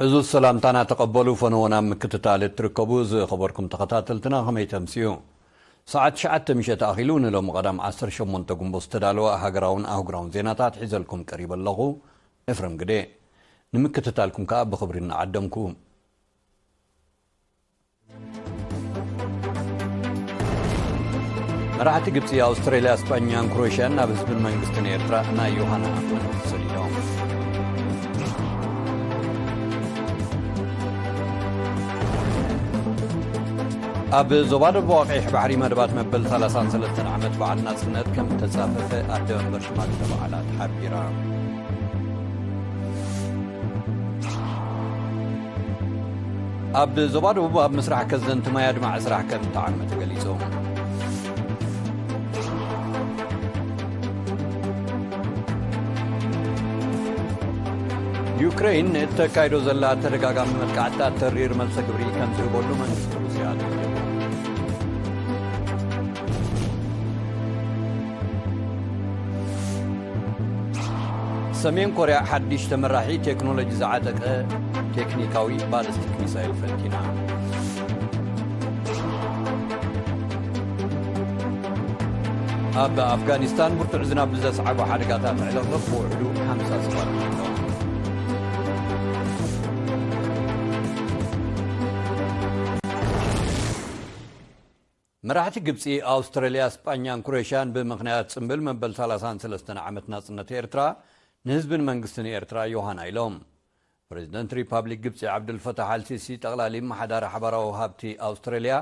ብዙ ሰላምታና ተቐበሉ፣ ፈነወና ምክትታል እትርከቡ ዝኸበርኩም ተኸታተልትና፣ ከመይ ተምስዩ? ሰዓት ትሽዓተ ምሸት ኣኺሉ ንሎሚ ቀዳም ዓሰርተ ሸሞንተ ጉንቦት ዝተዳለወ ሃገራውን ኣህጉራውን ዜናታት ሒዘልኩም ቀሪበ ኣለኹ። ኤፍረም ግዴ። ንምክትታልኩም ከኣ ብኽብሪ እናዓደምኩ። መራሕቲ ግብጺ፣ ኣውስትራልያ፣ ስጳኛን ክሮኤሽያን ናብ ህዝብን መንግስትን ኤርትራ ናይ ዮሃና ኣፍመልሲ ሰዲዶም። ኣብ ዞባ ደቡብ ቀይሕ ባሕሪ መደባት መበል ሰላሳን ሰለስተን ዓመት በዓል ናጽነት ከም እተጻፈፈ ኣደ መንበር ሽማግለ በዓላት ሓቢራ። ኣብ ዞባ ደቡብ ኣብ ምስራሕ ከዘንቲ ማይ ኣድማዒ ስራሕ ከም እተዓመ ተገሊጹ። ዩክረይን ንእተካይዶ ዘላ ተደጋጋሚ መጥቃዕትታት ተሪር መልሰ ግብሪ ከም ዝህበሉ መንግስቲ ሩስያ ኣጠንቂቑ። ሰሜን ኮርያ ሓድሽ ተመራሒ ቴክኖሎጂ ዝዓጠቀ ቴክኒካዊ ባሊስቲክ ሚሳይል ፈቲና። ኣብ ኣፍጋኒስታን ብርቱዕ ዝናብ ብዘስዓቦ ሓደጋታት ዕለቕለቕ ብውሕዱ ሓምሳ ሰባት ሞይቶም። መራሕቲ ግብጺ፣ ኣውስትራልያ፣ ስጳኛን ክሮኤሽያን ብምኽንያት ጽምብል መበል ሰላሳን ሰለስተን ዓመት ናጽነት ኤርትራ ንህዝብን መንግስትን ኤርትራ ዮሃና ኢሎም። ፕሬዚደንት ሪፓብሊክ ግብጺ ዓብዱልፈታሕ ኣልሲሲ፣ ጠቕላሊ ኣመሓዳሪ ሓባራዊ ሃብቲ ኣውስትራልያ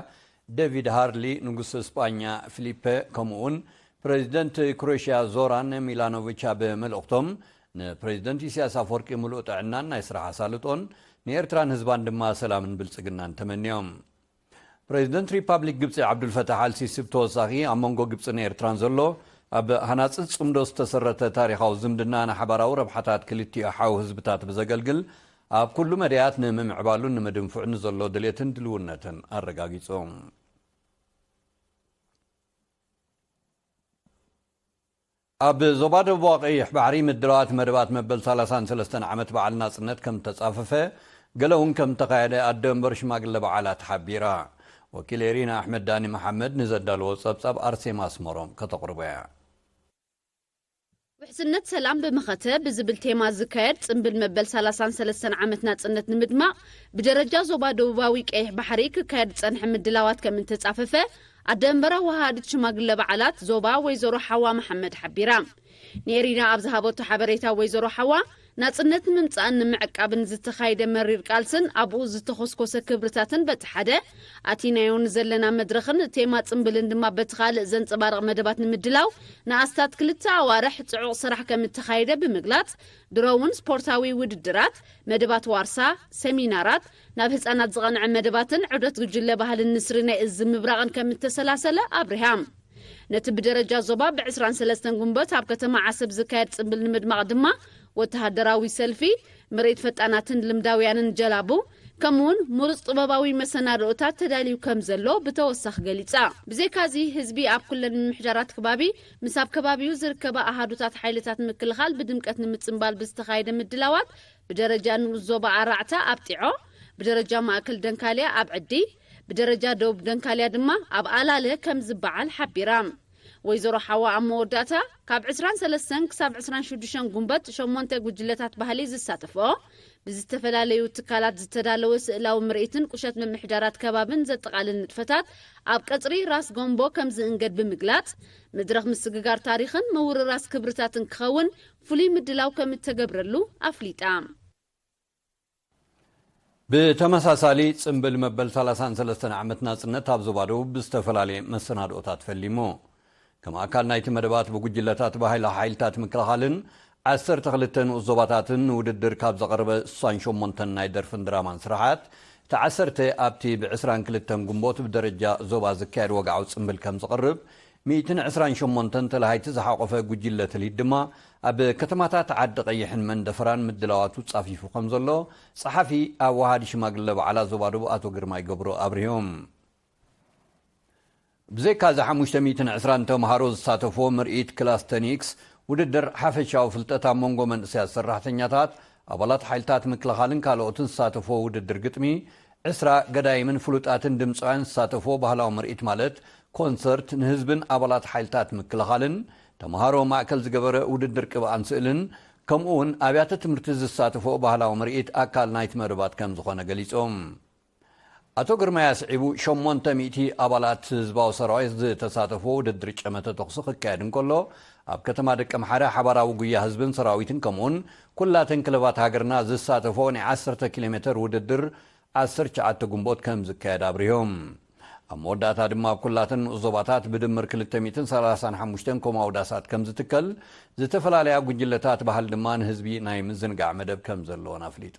ዴቪድ ሃርሊ፣ ንጉስ ስጳኛ ፊሊፐ፣ ከምኡውን ፕሬዚደንት ክሮኤሽያ ዞራን ሚላኖቪች ኣብ መልእኽቶም፣ ንፕሬዚደንት ኢሳያስ ኣፈወርቂ ምሉእ ጥዕናን ናይ ስራሕ ኣሳልጦን፣ ንኤርትራን ህዝባን ድማ ሰላምን ብልጽግናን ተመንዮም። ፕሬዚደንት ሪፓብሊክ ግብጺ ዓብዱልፈታሕ ኣልሲሲ ብተወሳኺ፣ ኣብ መንጎ ግብጽን ኤርትራን ዘሎ ኣብ ሃናጺ ጽምዶ ዝተሰረተ ታሪኻዊ ዝምድና ንሓባራዊ ረብሓታት ክልቲኡ ሓው ህዝብታት ብዘገልግል፣ ኣብ ኩሉ መዳያት ንምምዕባሉን ንምድንፍዑን ንዘሎ ድሌትን ድልውነትን ኣረጋጊጹ። ኣብ ዞባ ደቡብ ቀይሕ ባሕሪ ምድላዋት መደባት መበል ሰላሳን ሰለስተን ዓመት በዓል ናጽነት ከም እተጻፈፈ፣ ገለ እውን ከም እተኻየደ ኣደ መንበር ሽማግለ በዓላት ሓቢራ። ወኪል ኤሪና ኣሕመድ ዳኒ መሓመድ ንዘዳለዎ ጸብጻብ ኣርሴማ ኣስመሮም ከተቕርቦ እያ። ውሕስነት ሰላም ብመኸተ ብዝብል ቴማ ዝካየድ ጽምብል መበል ሰላሳን ሰለስተን ዓመት ናጽነት ንምድማቕ ብደረጃ ዞባ ደቡባዊ ቀይሕ ባሕሪ ክካየድ ዝጸንሐ ምድላዋት ከም እተጻፈፈ ኣደ መንበር ኣወሃሃዲት ሽማግለ በዓላት ዞባ ወይዘሮ ሓዋ መሓመድ ሓቢራ። ንኤሪና ኣብ ዝሃበቶ ሓበሬታ ወይዘሮ ሓዋ፣ ናጽነት ንምምጻእን ንምዕቃብን ዝተኻየደ መሪር ቃልስን ኣብኡ ዝተኾስኮሰ ክብርታትን በቲ ሓደ ኣቲናዮ ንዘለና መድረኽን ቴማ ጽምብልን ድማ በቲ ካልእ ዘንጸባርቕ መደባት ንምድላው ንኣስታት ክልተ ኣዋርሕ ጽዑቕ ስራሕ ከም እተኻየደ ብምግላጽ፣ ድሮ እውን ስፖርታዊ ውድድራት፣ መደባት ዋርሳ፣ ሰሚናራት፣ ናብ ህጻናት ዝቐንዐ መደባትን ዑደት ጉጅለ ባህልን ንስሪ ናይ እዝ ምብራቕን ከም እተሰላሰለ ኣብሪሃ። ነቲ ብደረጃ ዞባ ብ ዕስራን ሰለስተን ጉንበት ኣብ ከተማ ዓሰብ ዝካየድ ጽምብል ንምድማቕ ድማ ወተሃደራዊ ሰልፊ፣ ምርኢት ፈጣናትን ልምዳውያንን ጀላቡ፣ ከምኡውን ምሩጽ ጥበባዊ መሰናድኦታት ተዳልዩ ከም ዘሎ ብተወሳኺ ገሊጻ። ብዘይካዚ ህዝቢ ኣብ ኩለን ምምሕዳራት ከባቢ ምስ ኣብ ከባቢኡ ዝርከባ ኣሃዱታት ሓይልታት ምክልኻል ብድምቀት ንምጽንባል ብዝተኻየደ ምድላዋት ብደረጃ ንኡስ ዞባ ኣራዕታ ኣብ ጢዖ፣ ብደረጃ ማእከል ደንካልያ ኣብ ዕዲ፣ ብደረጃ ደቡብ ደንካልያ ድማ ኣብ ኣላለ ከም ዝበዓል ሓቢራ። ወይዘሮ ሓዋ ኣብ መወዳእታ፣ ካብ ዕስራን ሰለስተን ክሳብ ዕስራን ሽዱሽተን ጉንበት ሸሞንተ ጉጅለታት ባህሊ ዝሳተፍኦ፣ ብዝተፈላለዩ ትካላት ዝተዳለወ ስእላዊ ምርኢትን ቁሸት ምምሕዳራት ከባብን ዘጠቓልል ንጥፈታት ኣብ ቀጽሪ ራስ ጎምቦ ከም ዝእንገድ ብምግላጽ፣ መድረኽ ምስግጋር ታሪኽን ምውርራስ ክብርታትን ክኸውን ፍሉይ ምድላው ከም እተገብረሉ ኣፍሊጣ። ብተመሳሳሊ፣ ጽምብል መበል ሰላሳን ሰለስተን ዓመት ናጽነት ኣብ ዞባ ደቡብ ብዝተፈላለየ መሰናድኦታት ፈሊሙ። ከም ኣካል ናይቲ መደባት፣ ብጉጅለታት ባህሊ ሓይልታት ምክልኻልን ዓሰርተ ክልተ ንኡስ ዞባታትን ንውድድር ካብ ዘቐረበ ስሳን ሸሞንተን ናይ ደርፍን ድራማን ስራሓት፣ እቲ ዓሰርተ ኣብቲ ብ ዕስራን ክልተን ጉንቦት ብደረጃ ዞባ ዝካየድ ወግዓዊ ጽምብል ከም ዝቐርብ፣ ሚእትን ዕስራን ሸሞንተን ተለሃይቲ ዝሓቖፈ ጉጅለ ትልሂት ድማ ኣብ ከተማታት ዓዲ ቀይሕን መንደፈራን ምድላዋቱ ጻፊፉ ከም ዘሎ ጸሓፊ ኣዋሃዲ ሽማግለ በዓላት ዞባ ደቡብ ኣቶ ግርማይ ገብሩ ኣብሪሆም። ብዘይካዚ ሓሙሽተ ሚእትን ዕስራን ተምሃሮ ዝሳተፍዎ ምርኢት ክላስተኒክስ ውድድር ሓፈሻዊ ፍልጠት ኣብ መንጎ መንእሰያት ሰራሕተኛታት ኣባላት ሓይልታት ምክልኻልን ካልኦትን ዝሳተፍዎ ውድድር ግጥሚ፣ ዕስራ ገዳይምን ፍሉጣትን ድምፃውያን ዝሳተፍዎ ባህላዊ ምርኢት ማለት ኮንሰርት፣ ንህዝብን ኣባላት ሓይልታት ምክልኻልን ተምሃሮ ማእከል ዝገበረ ውድድር ቅብኣን ስእልን፣ ከምኡ እውን ኣብያተ ትምህርቲ ዝሳተፍዎ ባህላዊ ምርኢት ኣካል ናይቲ መደባት ከም ዝኾነ ገሊጾም። ኣቶ ግርማይ ኣስዒቡ፣ ሸሞንተ ሚእቲ ኣባላት ህዝባዊ ሰራዊት ዝተሳተፍዎ ውድድር ጨመተ ተኹሲ ክካየድ እንከሎ፣ ኣብ ከተማ ደቀምሓረ ሓባራዊ ጉያ ህዝብን ሰራዊትን ከምኡውን ኩላተን ክለባት ሃገርና ዝሳተፍዎ ናይ ዓሰርተ ኪሎ ሜተር ውድድር ዓሰርተ ትሽዓተ ግንቦት ከም ዝካየድ ኣብሪሆም። ኣብ መወዳእታ ድማ ኣብ ኩላተን ንኡስ ዞባታት ብድምር ክልተ ሚእትን ሰላሳን ሓሙሽተን ኮማዊ ዳሳት ከም ዝትከል፣ ዝተፈላለያ ጉጅለታት ባህል ድማ ንህዝቢ ናይ ምዝንጋዕ መደብ ከም ዘለወን ኣፍሊጡ።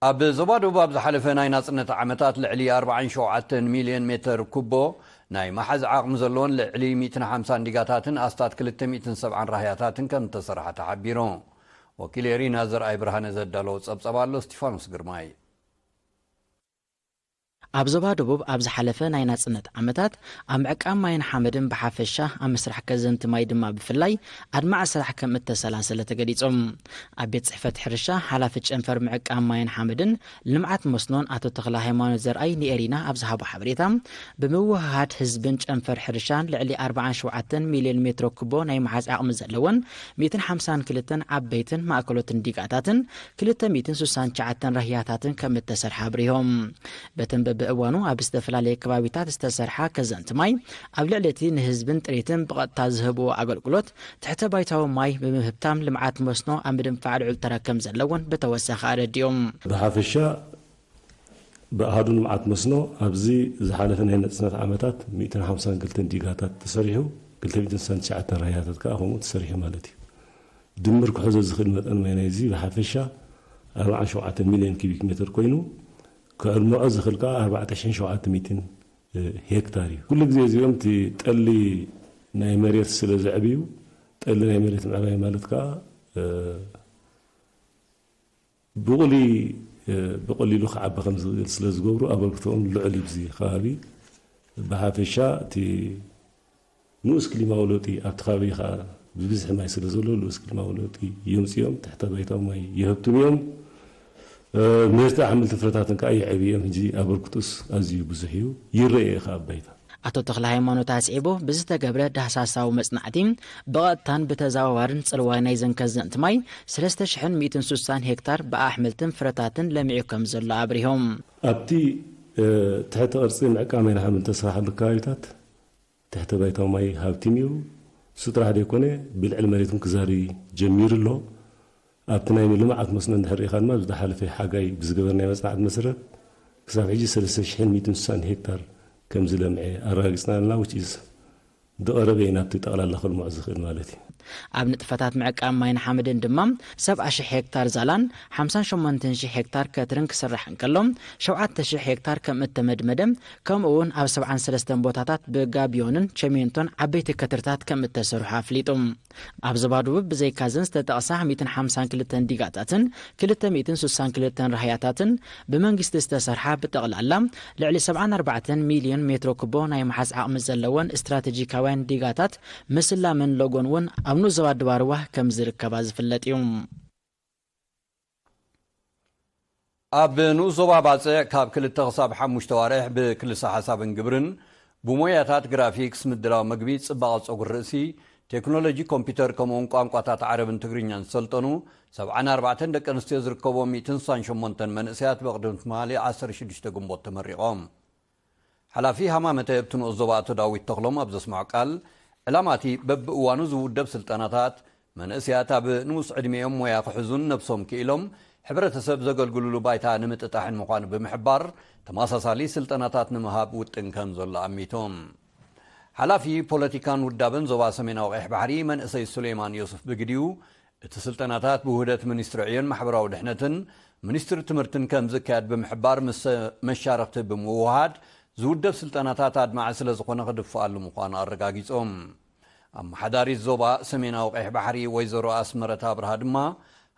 ኣብ ዞባ ደቡብ ኣብ ዝሓለፈ ናይ ናጽነት ዓመታት ልዕሊ ኣርባዓን ሸውዓተን ሚልዮን ሜተር ኩቦ ናይ መሓዝ ዓቕሚ ዘለዎን ልዕሊ ሚእትን ሓምሳን ዲጋታትን ኣስታት ክልተ ሚእትን ሰብዓን ራህያታትን ከም እተሰርሓ ተሓቢሩ። ወኪል ኤሪና ዘርኣይ ብርሃነ ዘዳለዎ ጸብጻብ ኣሎ፣ እስቲፋኖስ ግርማይ። ኣብ ዞባ ደቡብ ኣብ ዝሓለፈ ናይ ናጽነት ዓመታት ኣብ ምዕቃብ ማይን ሓመድን ብሓፈሻ፣ ኣብ ምስራሕ ከዘንቲ ማይ ድማ ብፍላይ ኣድማዒ ስራሕ ከም እተሰላሰለ ተገሊጾም። ኣብ ቤት ጽሕፈት ሕርሻ ሓላፊ ጨንፈር ምዕቃብ ማይን ሓመድን ልምዓት መስኖን ኣቶ ተኽለ ሃይማኖት ዘርኣይ ንኤሪና ኣብ ዝሃቦ ሓበሬታ፣ ብምውህሃድ ህዝብን ጨንፈር ሕርሻን ልዕሊ ኣርባዓን ሸውዓተን ሚልዮን ሜትሮ ኩቦ ናይ መሓዝ ዓቕሚ ዘለወን ሚእትን ሓምሳን ክልተን ዓበይትን ማእከሎትን ዲጋታትን ክልተ ሚእትን ስሳን ትሽዓተን ራህያታትን ከም እተሰርሓ ኣብሪሆም። በተን በብእዋኑ ኣብ ዝተፈላለየ ከባቢታት ዝተሰርሓ ከዘንቲ ማይ ኣብ ልዕሊ እቲ ንህዝብን ጥሪትን ብቐጥታ ዝህብዎ ኣገልግሎት ትሕተ ባይታዊ ማይ ብምህብታም ልምዓት መስኖ ኣብ ምድንፋዕ ልዑል ተራ ከም ዘለዎን ብተወሳኺ ኣረዲኦም። ብሓፈሻ ብኣሃዱ ልምዓት መስኖ ኣብዚ ዝሓለፈ ናይ ነጽነት ዓመታት ሚእትን ሓምሳን ክልተን ዲጋታት ተሰሪሑ፣ ክልተ ሚእትን ስሳን ትሽዓተን ራህያታት ከኣ ከምኡ ተሰሪሑ ማለት እዩ። ድምር ክሕዞ ዝኽእል መጠን ማይ ናይዚ ብሓፈሻ ኣርባዓን ሸውዓተን ሚልዮን ኪቢክ ሜትር ኮይኑ፣ ከዕልምዖ ዝኽእል ከኣ ኣርባዕተ ሽሕን ሸውዓተ ሚእትን ሄክታር እዩ። ኩሉ ግዜ እዚኦም እቲ ጠሊ ናይ መሬት ስለ ዘዕብዩ፣ ጠሊ ናይ መሬት ምዕባይ ማለት ከኣ፣ እ፣ ብቑሊ፣ እ፣ ብቐሊሉ ክዓቢ ከም ዝኽእል ስለ ዝገብሩ ኣበርክቶኦም ልዑል እዩ። ኣብዚ ከባቢ ብሓፈሻ እቲ ንኡስ ክሊማዊ ለውጢ ኣብቲ ከባቢ ከኣ ብብዝሒ ማይ ስለ ዘሎ ንኡስ ክሊማዊ ለውጢ የምጽኦም፣ ትሕተ ባይታዊ ማይ የህብትሙ እዮም። እ፣ ምህርቲ ኣሕምልትን ፍረታትን ከኣ የዕብዮም። ሕጂ ኣበርክቶስ ኣዝዩ ብዙሕ እዩ፣ ይረአ እዩ ከኣ ኣብ ባይታ። ኣቶ ተኽለ ሃይማኖት ኣስዒቡ፣ ብዝተገብረ ዳህሳሳዊ መጽናዕቲ ብቐጥታን ብተዘዋዋርን ጽልዋ ናይ ዘንከዘንቲ ማይ ሰለስተ ሽሕን ሚእትን ስሳን ሄክታር ብኣሕምልትን ፍረታትን ለሚዑ ከም ዘሎ ኣብሪሆም። ኣብቲ፣ እ፣ ትሕቲ ቅርጺ ምዕቃብ ማይን ሓመድን ዝተሰርሓሉ ከባቢታት ትሕተ ባይታዊ ማይ ሃብቲም እዩ። እሱ ጥራሕ ዘይኮነ፣ ብልዕሊ መሬት እውን ክዛሪ ጀሚሩ ኣሎ። ኣብቲ ናይ ልምዓት መስኖ እንድሕር ርኢኻ ድማ፣ ዝሓለፈ ሓጋይ ብዝገበርናዮ መጽናዕቲ መሰረት፣ ክሳብ ሕጂ ሰለስተ ሽሕን ሚእትን ስሳን ሄክታር ከም ዝለምዐ ኣረጋጊጽና ኣለና፣ which is ዝቐረበ እዩ ናብቲ ጠቕላላ ከልምዖ ዝኽእል ማለት እዩ። ኣብ ንጥፈታት ምዕቃብ ማይን ሓመድን ድማ፣ ሰብዓ ሽሕ ሄክታር ዛላን ሓምሳን ሸሞንተን ሽሕ ሄክታር ከትርን ክስራሕ እንከሎ፣ ሸውዓተ ሽሕ ሄክታር ከም እተመድመደ፣ ከምኡ እውን ኣብ ሰብዓን ሰለስተን ቦታታት ብጋቢዮንን ቸሜንቶን ዓበይቲ ከትርታት ከም እተሰርሑ ኣፍሊጡ። ኣብ ዞባ ደቡብ ብዘይካ እዘን ዝተጠቕሳ ሚእትን ሓምሳን ክልተን ዲጋታትን ክልተ ሚእትን ስሳን ክልተን ራህያታትን ብመንግስቲ ዝተሰርሓ ብጠቕላላ ልዕሊ ሰብዓን ኣርባዕተን ሚልዮን ሜትሮ ኩቦ ናይ ምሓዝ ዓቕሚ ዘለወን ስትራቴጂካውያን ዲጋታት ምስላምን ሎጎን እውን ኣብ ንኡስ ዞባ ደቡብ ኣርዋ ከም ዝርከባ ዝፍለጥ እዩ። ኣብ ንኡስ ዞባ ባጽዕ ካብ ክልተ ክሳብ ሓሙሽተ ኣዋርሕ ብክልሰ ሓሳብን ግብርን፣ ብሞያታት ግራፊክስ፣ ምድላው መግቢ፣ ጽባቐ ጸጉሪ ርእሲ፣ ቴክኖሎጂ ኮምፒውተር፣ ከምኡውን ቋንቋታት ዓረብን ትግርኛን ዝሰልጠኑ ሰብዓን ኣርባዕተን ደቂ ኣንስትዮ ዝርከብዎም ሚእትን ስሳን ሸሞንተን መንእሰያት ብቕድሚ ትማሊ ዓሰርተ ሽዱሽተ ግንቦት ተመሪቖም። ሓላፊ ሃማመተ ኣብቲ ንኡስ ዞባ ኣቶ ዳዊት ተኽሎም ኣብ ዘስምዖ ቃል፣ ዕላማ እቲ በብእዋኑ ዝውደብ ስልጠናታት፣ መንእሰያት ኣብ ንኡስ ዕድሜኦም ሞያ ክሕዙን ነብሶም ክኢሎም ሕብረተሰብ ዘገልግሉሉ ባይታ ንምጥጣሕን ምዃኑ ብምሕባር፣ ተመሳሳሊ ስልጠናታት ንምሃብ ውጥን ከም ዘሎ ኣሚቶም። ሓላፊ ፖለቲካን ውዳበን ዞባ ሰሜናዊ ቀይሕ ባሕሪ መንእሰይ ሱሌማን ዮሱፍ ብግዲኡ፣ እቲ ስልጠናታት ብውህደት ሚኒስትሪ ዕዮን ማሕበራዊ ድሕነትን ሚኒስትሪ ትምህርትን ከም ዝካየድ ብምሕባር፣ ምስ መሻርኽቲ ብምውህሃድ ዝውደብ ስልጠናታት ኣድማዒ ስለ ዝኾነ ክድፍኣሉ ምዃኑ ኣረጋጊጾም። ኣመሓዳሪት ዞባ ሰሜናዊ ቀይሕ ባሕሪ ወይዘሮ ኣስመረት ኣብርሃ ድማ፣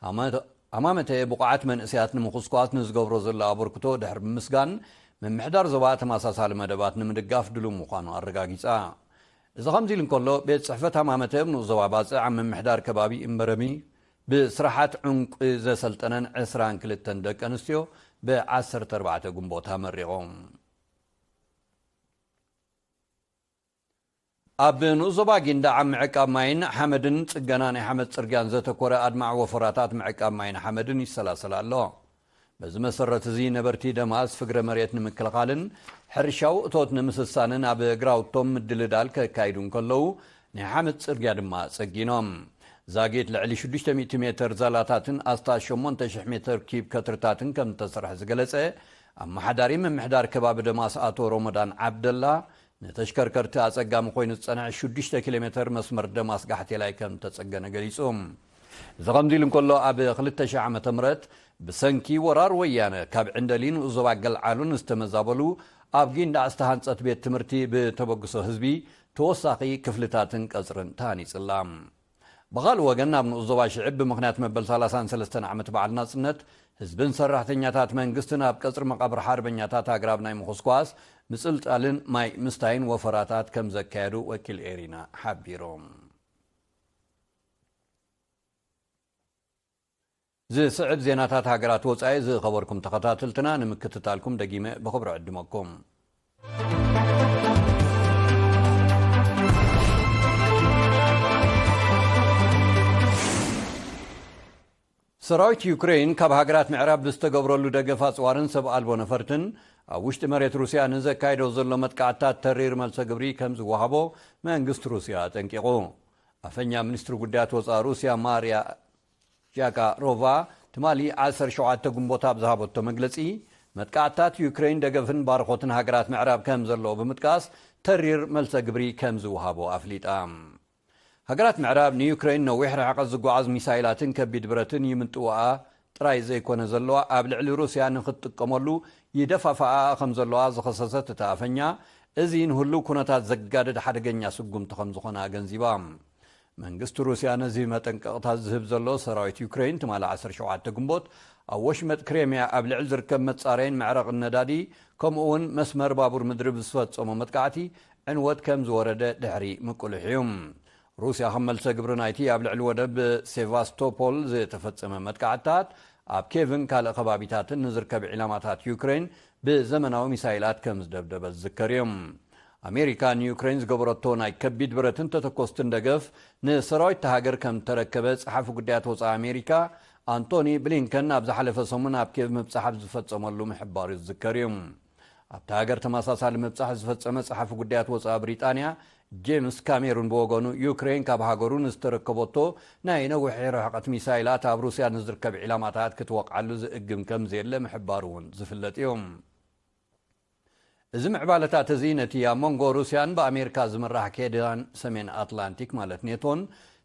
ሃመ-፣ ሃማመተ ብቑዓት መንእሰያት ንምኹስኳስ ንዝገብሮ ዘሎ ኣበርክቶ ድሕሪ ብምስጋን፣ ምምሕዳር ዞባ ተመሳሳሊ መደባት ንምድጋፍ ድሉው ምዃኑ ኣረጋጊጻ። እዚ ከምዚ ኢሉ እንከሎ፣ ቤት ጽሕፈት ሃማመተ ኣብ ንኡስ ዞባ ባጽዕ ኣብ ምምሕዳር ከባቢ እምበረሚ ብስራሓት ዕንቂ ዘሰልጠነን ዕስራን ክልተን ደቂ ኣንስትዮ ብ14 ግንቦት ኣመሪቖም። ኣብ ንኡስ ዞባ ጊንዳዕ ኣብ ምዕቃብ ማይን ሓመድን ጽገና ናይ ሓመድ ጽርግያን ዘተኮረ ኣድማዕ ወፈራታት ምዕቃብ ማይን ሓመድን ይሰላሰል ኣሎ። በዚ መሰረት እዚ ነበርቲ ደማስ ፍግረ መሬት ንምክልኻልን ሕርሻዊ እቶት ንምስሳንን ኣብ ግራውቶም ምድልዳል ከካይዱ እንከለዉ፣ ናይ ሓመድ ጽርግያ ድማ ጸጊኖም። ዛጊት ልዕሊ ሽዱሽተ ሚእቲ ሜትር ዛላታትን ኣስታት ሸሞንተ ሽሕ ሜትር ኪብ ከትርታትን ከም እተሰርሐ ዝገለጸ ኣመሓዳሪ ምምሕዳር ከባቢ ደማስ ኣቶ ሮሞዳን ዓብደላ፣ ንተሽከርከርቲ ኣጸጋሚ ኮይኑ ዝጸንሐ ሽዱሽተ ኪሎ ሜትር መስመር ደማስ ጋሕቴላይ ከም እተጸገነ ገሊጹ። እዚ ከምዚ ኢሉ እንከሎ፣ ኣብ ክልተ ሺሕ ዓመተ ምህረት ብሰንኪ ወራር ወያነ ካብ ዕንደሊን ዞባ ገልዓሉን ዝተመዛበሉ ኣብ ጊንዳዕ ዝተሃንጸት ቤት ትምህርቲ ብተበግሶ ህዝቢ ተወሳኺ ክፍልታትን ቀጽርን ተሃኒጽላ። ብኻልእ ወገን፣ ኣብ ንኡስ ዞባ ሽዕብ ብምኽንያት መበል ሰላሳን ሰለስተን ዓመት በዓል ናጽነት፣ ህዝብን ሰራሕተኛታት መንግስትን ኣብ ቀጽሪ መቓብር ሓርበኛታት ኣግራብ ናይ ምኹስኳስ፣ ምጽልጣልን ማይ ምስታይን ወፈራታት ከም ዘካየዱ ወኪል ኤሪና ሓቢሮም። ዝስዕብ ዜናታት ሃገራት ወጻኢ ዝኸበርኩም ተኸታተልትና ንምክትታልኩም ደጊመ ብኽብሪ ዕድመኩም። ሰራዊት ዩክሬን ካብ ሃገራት ምዕራብ ብዝተገብረሉ ደገፍ ኣጽዋርን ሰብ ኣልቦ ነፈርትን ኣብ ውሽጢ መሬት ሩስያ ንዘካይዶ ዘሎ መጥቃዕትታት ተሪር መልሰ ግብሪ ከም ዝወሃቦ መንግስቲ ሩስያ ኣጠንቂቑ። ኣፈኛ ሚኒስትሪ ጉዳያት ወጻኢ ሩስያ ማርያ ጃካሮቫ ትማሊ ዓሰርተ ሸውዓተ ግንቦት ኣብ ዝሃበቶ መግለጺ፣ መጥቃዕትታት ዩክሬን ደገፍን ባርኾትን ሃገራት ምዕራብ ከም ዘለዎ ብምጥቃስ፣ ተሪር መልሰ ግብሪ ከም ዝወሃቦ ኣፍሊጣ። ሃገራት ምዕራብ ንዩክሬን ነዊሕ ርሕቀት ዝጓዓዝ ሚሳይላትን ከቢድ ብረትን ይምጥዋኣ ጥራይ ዘይኮነ ዘለዋ፣ ኣብ ልዕሊ ሩስያ ንክትጥቀመሉ ይደፋፍኣ ከም ዘለዋ ዝኸሰሰት እታ ኣፈኛ፣ እዚ ንህሉው ኩነታት ዘጋድድ ሓደገኛ ስጉምቲ ከም ዝኾነ ኣገንዚባ። መንግስቲ ሩስያ ነዚ መጠንቀቕታ ዝህብ ዘሎ፣ ሰራዊት ዩክሬን ትማሊ ዓሰርተ ሸውዓተ ግንቦት ኣብ ወሽመጥ ክሬምያ ኣብ ልዕሊ ዝርከብ መጻረይን መዕረቕን ነዳዲ፣ ከምኡ እውን መስመር ባቡር ምድሪ ብዝፈጸሞ መጥቃዕቲ ዕንወት ከም ዝወረደ ድሕሪ ምቁልሕ እዩ። ሩስያ ከም መልሰ ግብሪ ናይቲ ኣብ ልዕሊ ወደብ ሴቫስቶፖል ዝተፈጸመ መጥቃዕትታት፣ ኣብ ኬቭን ካልእ ከባቢታትን ንዝርከብ ዒላማታት ዩክሬን ብዘመናዊ ሚሳይላት ከም ዝደብደበት ዝዝከር እዩ። ኣሜሪካ ንዩክሬን ዝገበረቶ ናይ ከቢድ ብረትን ተተኮስትን ደገፍ ንሰራዊት እታ ሃገር ከም እተረከበ ጸሓፊ ጉዳያት ወጻኢ ኣሜሪካ ኣንቶኒ ብሊንከን ኣብ ዝሓለፈ ሰሙን ኣብ ኬቭ ምብጻሕ ኣብ ዝፈጸመሉ ምሕባሩ ዝዝከር እዩ። ኣብታ ሃገር ተመሳሳሊ ምብጻሕ ዝፈጸመ ጸሓፊ ጉዳያት ወጻኢ ብሪጣንያ ጄምስ ካሜሩን ብወገኑ፣ ዩክሬን ካብ ሃገሩ ንዝተረከበቶ ናይ ነዊሕ ርሕቀት ሚሳይላት ኣብ ሩስያ ንዝርከብ ዒላማታት ክትወቕዓሉ ዝእግም ከም ዘየለ ምሕባሩ እውን ዝፍለጥ እዩ። እዚ ምዕባለታት እዚ ነቲ ኣብ መንጎ ሩስያን ብኣሜሪካ ዝምራሕ ኪዳን ሰሜን ኣትላንቲክ ማለት ኔቶን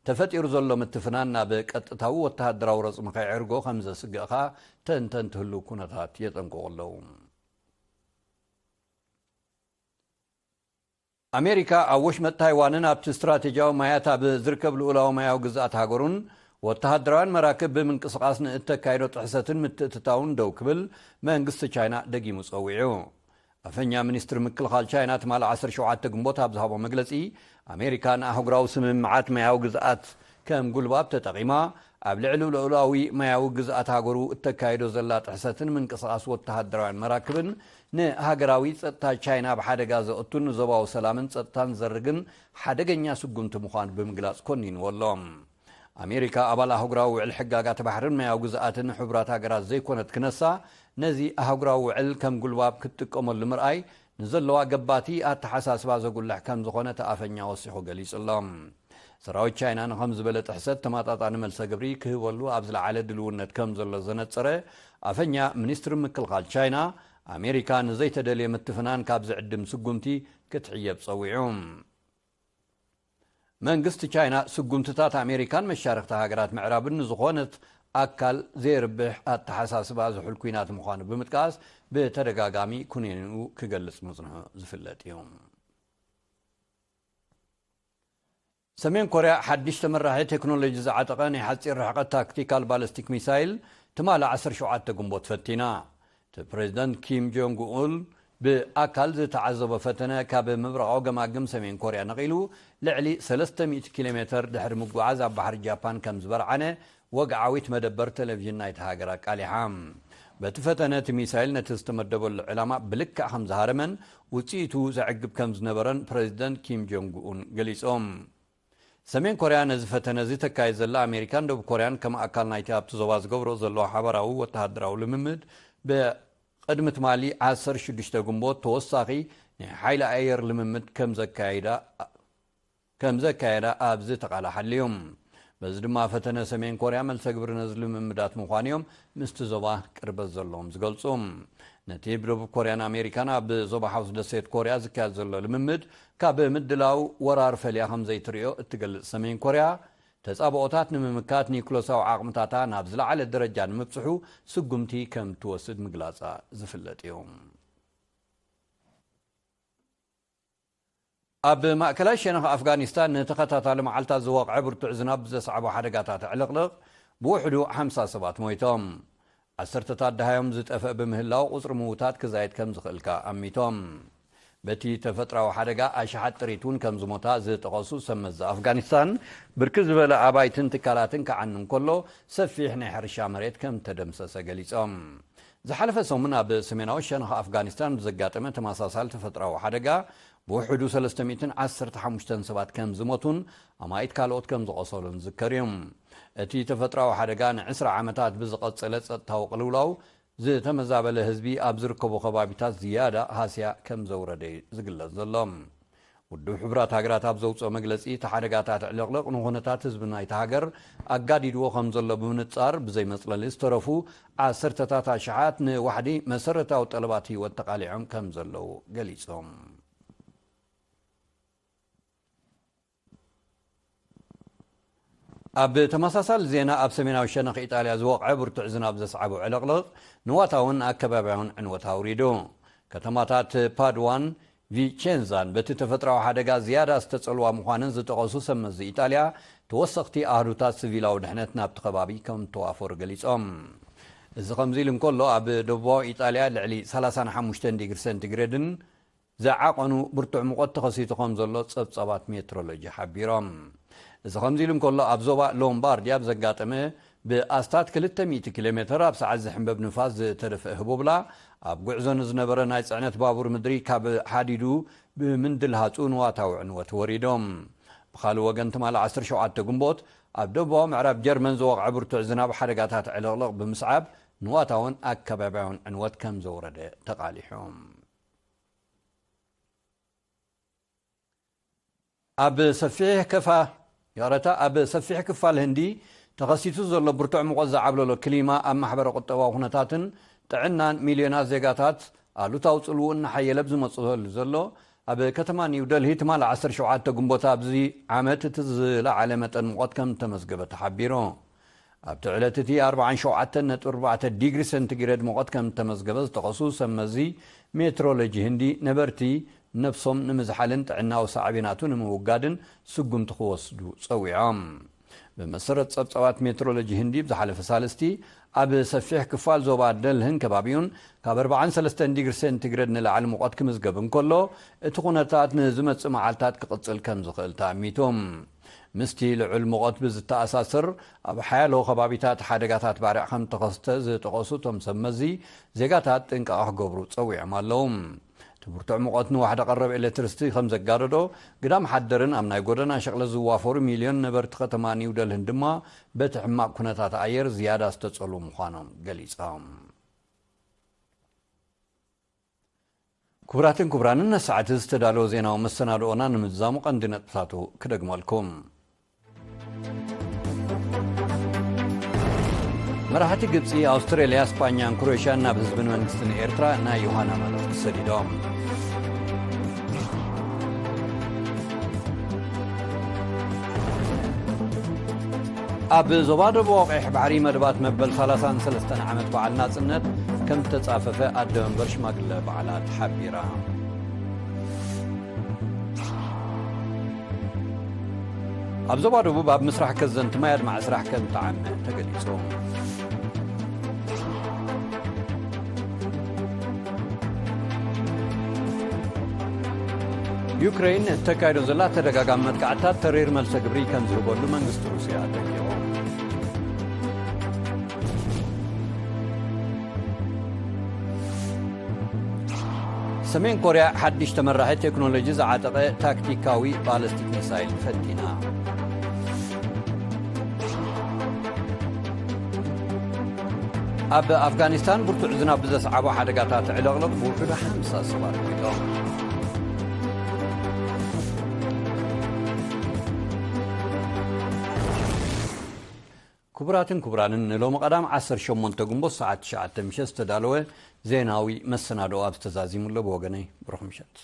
ተፈጢሩ ዘሎ ምትፍናን ናብ ቀጥታዊ ወተሃደራዊ ረጽሚ ከይዕርጎ ከም ዘስግእኻ ተንተንቲ ህሉው ኩነታት የጠንቅቑ ኣለዉ። ኣሜሪካ ኣብ ወሽመጥ ታይዋንን ኣብቲ ስትራቴጂያዊ ማያት ኣብ ዝርከብ ልኡላዊ ማያዊ ግዝኣት ሃገሩን ወተሃደራውያን መራክብ ብምንቅስቓስ ንእተካይዶ ጥሕሰትን ምትእትታውን ደው ክብል መንግስቲ ቻይና ደጊሙ ጸዊዑ። ኣፈኛ ሚኒስትሪ ምክልኻል ቻይና ትማሊ ዓሰርተ ሸውዓተ ግንቦት ኣብ ዝሃቦ መግለጺ፣ ኣሜሪካ ንኣህጉራዊ ስምምዓት ማያዊ ግዝኣት ከም ጉልባብ ተጠቒማ፣ ኣብ ልዕሊ ልኡላዊ ማያዊ ግዝኣት ሃገሩ እተካይዶ ዘላ ጥሕሰትን ምንቅስቓስ ወተሃደራውያን መራክብን ንሃገራዊ ጸጥታ ቻይና ኣብ ሓደጋ ዘእቱን ንዞባዊ ሰላምን ጸጥታን ዘርግን ሓደገኛ ስጉምቲ ምዃኑ ብምግላጽ ኮኒንዎ ኣሎ። ኣሜሪካ ኣባል ኣህጉራዊ ውዕል ሕጋጋት ባሕርን ማያዊ ግዝኣትን ሕቡራት ሃገራት ዘይኮነት ክነሳ፣ ነዚ ኣህጉራዊ ውዕል ከም ጉልባብ ክትጥቀመሉ ምርኣይ ንዘለዋ ገባቲ ኣተሓሳስባ ዘጉልሕ ከም ዝኾነ እቲ ኣፈኛ ወሲኹ ገሊጹ ኣሎ። ሰራዊት ቻይና ንኸም ዝበለ ጥሕሰት ተመጣጣኒ መልሰ ግብሪ ክህበሉ ኣብ ዝለዓለ ድልውነት ከም ዘሎ ዘነጸረ ኣፈኛ ሚኒስትሪ ምክልኻል ቻይና፣ ኣሜሪካ ንዘይተደልየ ምትፍናን ካብ ዝዕድም ስጉምቲ ክትሕየብ ጸዊዑ። መንግስቲ ቻይና ስጉምትታት ኣሜሪካን መሻርኽቲ ሃገራት ምዕራብን ንዝኾነት ኣካል ዘየርብሕ ኣተሓሳስባ ዝሑል ኲናት ምዃኑ ብምጥቃስ ብተደጋጋሚ ኩነኔኡ ክገልጽ ምጽንሑ ዝፍለጥ እዩ። ሰሜን ኮርያ ሓድሽ ተመራሒ ቴክኖሎጂ ዝዓጠቐ ናይ ሓጺር ርሕቀት ታክቲካል ባለስቲክ ሚሳይል ትማሊ ዓሰርተ ሸውዓተ ግንቦት ፈቲና። እቲ ፕሬዚደንት ኪም ጆንግ ኡን ብኣካል ዝተዓዘቦ ፈተነ ካብ ምብራቓዊ ገማግም ሰሜን ኮርያ ነቒሉ ልዕሊ ሰለስተ ሚእቲ ኪሎ ሜተር ድሕሪ ምጉዓዝ ኣብ ባሕሪ ጃፓን ከም ዝበርዓነ ወግዓዊት መደበር ቴሌቪዥን ናይታ ሃገር ኣቃሊሓ። በቲ ፈተነ እቲ ሚሳይል ነቲ ዝተመደበሉ ዕላማ ብልክዕ ከም ዝሃረመን ውፅኢቱ ዘዕግብ ከም ዝነበረን ፕሬዚደንት ኪም ጆንግ ኡን ገሊፆም። ሰሜን ኮርያ ነዚ ፈተነ እዚ ተካይድ ዘላ ኣሜሪካን ደቡብ ኮርያን ከም ኣካል ናይቲ ኣብቲ ዞባ ዝገብሮ ዘሎ ሓባራዊ ወተሃደራዊ ልምምድ ብቅድሚ ትማሊ ዓሰርተ ሽዱሽተ ግንቦት ተወሳኺ ናይ ሓይሊ ኣየር ልምምድ ከም ዘካየዳ ከም ዘካየዳ ኣብ ዝተቓላሓሉ እዩ። በዚ ድማ ፈተነ ሰሜን ኮርያ መልሰ ግብሪ ነዚ ልምምዳት ምዃኑ እዮም ምስቲ ዞባ ቅርበት ዘለዎም ዝገልጹ። ነቲ ብደቡብ ኮርያን ኣሜሪካን ኣብ ዞባ ሓውስ ደሴት ኮርያ ዝካየድ ዘሎ ልምምድ ካብ ምድላው ወራር ፈልያ ከም ዘይትርእዮ እትገልጽ ሰሜን ኮርያ፣ ተጻብኦታት ንምምካት ኒኩለሳዊ ዓቕምታታ ናብ ዝለዓለ ደረጃ ንምብጽሑ ስጉምቲ ከም ትወስድ ምግላጻ ዝፍለጥ እዩ። ኣብ ማእከላይ ሸነኽ ኣፍጋኒስታን ንተኸታታሊ መዓልታት ዝወቕዐ ብርቱዕ ዝናብ ብዘስዓቦ ሓደጋታት ዕልቕልቕ ብውሕዱ ሓምሳ ሰባት ሞይቶም። ዓሰርተታት ደሃዮም ዝጠፍአ ብምህላው ቁጽሪ ምዉታት ክዛየድ ከም ዝኽእል ከኣ ኣሚቶም። በቲ ተፈጥራዊ ሓደጋ ኣሽሓት ጥሪት እውን ከም ዝሞታ ዝጠቐሱ ሰብ መዚ ኣፍጋኒስታን፣ ብርክት ዝበለ ኣባይትን ትካላትን ክዓኑ እንከሎ ሰፊሕ ናይ ሕርሻ መሬት ከም ተደምሰሰ ገሊጾም። ዝሓለፈ ሰሙን ኣብ ሰሜናዊ ሸነኽ ኣፍጋኒስታን ብዘጋጠመ ተመሳሳሊ ተፈጥራዊ ሓደጋ ብውሕዱ ሰለስተ ሚእትን ዓሰርተ ሓሙሽተን ሰባት ከም ዝሞቱን ኣማኢት ካልኦት ከም ዝቖሰሉን ዝዝከር እዩ። እቲ ተፈጥራዊ ሓደጋ ንዕስራ ዓመታት ብዝቐጸለ ጸጥታዊ ቅልውላው ዝተመዛበለ ህዝቢ ኣብ ዝርከቡ ከባቢታት ዝያዳ ሃስያ ከም ዘውረደ እዩ ዝግለጽ ዘሎ። ውድብ ሕቡራት ሃገራት ኣብ ዘውፅኦ መግለፂ፣ እቲ ሓደጋታት ዕልቕልቕ ንኹነታት ህዝቢ ናይታ ሃገር ኣጋዲድዎ ከም ዘሎ ብምንጻር፣ ብዘይመጽለሊ ዝተረፉ ዓሰርተታት ኣሽሓት ንዋሕዲ መሰረታዊ ጠለባት ህይወት ተቓሊዖም ከም ዘለዉ ገሊጾም። ኣብ ተመሳሳሊ ዜና፣ ኣብ ሰሜናዊ ሸነኽ ኢጣልያ ዝወቕዐ ብርቱዕ ዝናብ ዘስዓቦ ዕልቕልቕ ንዋታውን ኣከባብያውን ዕንወት ኣውሪዱ። ከተማታት ፓድዋን ቪቼንዛን በቲ ተፈጥራዊ ሓደጋ ዝያዳ ዝተጸልዋ ምዃነን ዝጠቐሱ ሰብ መዚ ኢጣልያ፣ ተወሰኽቲ ኣሃዱታት ስቪላዊ ድሕነት ናብቲ ከባቢ ከም እተዋፈሩ ገሊጾም። እዚ ከምዚ ኢሉ እንከሎ፣ ኣብ ደቡባዊ ኢጣልያ ልዕሊ ሰላሳን ሓሙሽተን ዲግሪ ሴንቲግሬድን ዝዓቐኑ ብርቱዕ ሙቐት ተኸሲቱ ከም ዘሎ ጸብጻባት ሜትሮሎጂ ሓቢሮም። እዚ ከምዚ ኢሉ እንከሎ፣ ኣብ ዞባ ሎምባርዲ ኣብ ዘጋጠመ ብኣስታት ክልተ ሚእቲ ኪሎ ሜተር ኣብ ሰዓት ዝሕንበብ ንፋስ ዝተደፍአ ህቦብላ፣ ኣብ ጉዕዞ ንዝነበረ ናይ ጽዕነት ባቡር ምድሪ ካብ ሓዲዱ ብምንድልሃጹ ንዋታዊ ዕንወት ወሪዶም። ብኻልእ ወገን፣ ትማሊ ዓሰርተ ሸውዓተ ግንቦት ኣብ ደቡባዊ ምዕራብ ጀርመን ዝወቕዐ ብርቱዕ ዝናብ ሓደጋታት ዕልቕልቕ ብምስዓብ ንዋታውን ኣከባብያውን ዕንወት ከም ዘውረደ ተቓሊሑ። ኣብ ሰፊሕ ከፋ-፣ ይቕረታ፣ ኣብ ሰፊሕ ክፋል ህንዲ ተኸሲቱ ዘሎ ብርቱዕ ሙቐት ዝዓብለሎ ክሊማ ኣብ ማሕበረ ቁጠባዊ ኩነታትን ጥዕናን ሚልዮናት ዜጋታት ኣሉታዊ ጽልውኡ እናሓየለ ብዝመጽኣሉ ዘሎ፣ ኣብ ከተማ ኒው ደልሂ ትማሊ ዓሰርተ ሸውዓተ ግንቦት ኣብዚ ዓመት እቲ ዝለዓለ መጠን ሙቐት ከም እተመዝገበ ተሓቢሩ። ኣብቲ ዕለት እቲ ኣርባዓን ሸውዓተን ነጥቢ ኣርባዕተ ዲግሪ ሴንቲግሬድ ሙቐት ከም እተመዝገበ ዝጠቐሱ ሰብ መዚ ሜትሮሎጂ ህንዲ፣ ነበርቲ ነብሶም ንምዝሓልን ጥዕናዊ ሳዕቤናቱ ንምውጋድን ስጉምቲ ክወስዱ ጸዊዖም። ብመሰረት ጸብጻባት ሜትሮሎጂ ህንዲ፣ ብዝሓለፈ ሳልስቲ ኣብ ሰፊሕ ክፋል ዞባ ደልህን ከባቢኡን ካብ ኣርባዓን ሰለስተን ዲግሪ ሴንቲግሬድ ንላዕሊ ሙቐት ክምዝገብ እንከሎ፣ እቲ ኩነታት ንዝመጽእ መዓልታት ክቕጽል ከም ዝኽእል ተኣሚቱ። ምስቲ ልዑል ሙቐት ብዝተኣሳሰር፣ ኣብ ሓያሎ ከባቢታት ሓደጋታት ባርዕ ከም ተኸስተ ዝጠቐሱ እቶም ሰብ መዚ፣ ዜጋታት ጥንቃቐ ክገብሩ ጸዊዖም ኣለዉ። እቲ ብርቱዕ ሙቐት ንዋሕዲ ቀረብ ኤሌክትሪሲቲ ከም ዘጋደዶ፣ ግዳም ሓደርን ኣብ ናይ ጎደና ሸቕለ ዝዋፈሩ ሚልዮን ነበርቲ ከተማ ኒው ደልህን ድማ በቲ ሕማቕ ኩነታት ኣየር ዝያዳ ዝተጸልዉ ምዃኖም ገሊጾም። ክቡራትን ክቡራንን፣ ነሰዓት ዝተዳለወ ዜናዊ መሰናድኦና ንምዝዛሙ ቀንዲ ነጥብታቱ ክደግመልኩም። መራሕቲ ግብጺ፣ ኣውስትራልያ፣ ስጳኛን ክሮኤሽያን ናብ ህዝብን መንግስትን ኤርትራ ናይ ዮሃና መልእኽቲ ሰዲዶም። ኣብ ዞባ ደቡብ ቀይሕ ባሕሪ መደባት መበል ሰላሳን ሰለስተን ዓመት በዓል ናጽነት ከም ዝተጻፈፈ ኣደ መንበር ሽማግለ በዓላት ሓቢራ። ኣብ ዞባ ደቡብ ኣብ ምስራሕ ከዘንቲ ማይ ኣድማዒ ስራሕ ከም ተዓመ ተገሊጹ። ዩክሬን እተካይዶ ዘላ ተደጋጋሚ መጥቃዕትታት ተሪር መልሰ ግብሪ ከም ዝህበሉ መንግስቲ ሩስያ ኣጠንቂቑ። ሰሜን ኮርያ ሓድሽ ተመራሒ ቴክኖሎጂ ዝዓጠቐ ታክቲካዊ ባለስቲክ ሚሳይል ፈቲና። ኣብ ኣፍጋኒስታን ብርቱዕ ዝናብ ብዘስዓቦ ሓደጋታት ዕልቕልቕ ብውሕዱ ሓምሳ ሰባት ሞይቶም። ክቡራትን ክቡራንን፣ ንሎሚ ቀዳም ዓሰርተ ሸሞንተ ግንቦት ሰዓት ትሽዓተ ምሸት ዝተዳለወ ዜናዊ መሰናድኦ ኣብ ዝተዛዚሙ ኣሎ። ብወገነይ ብሩኽ ምሸት።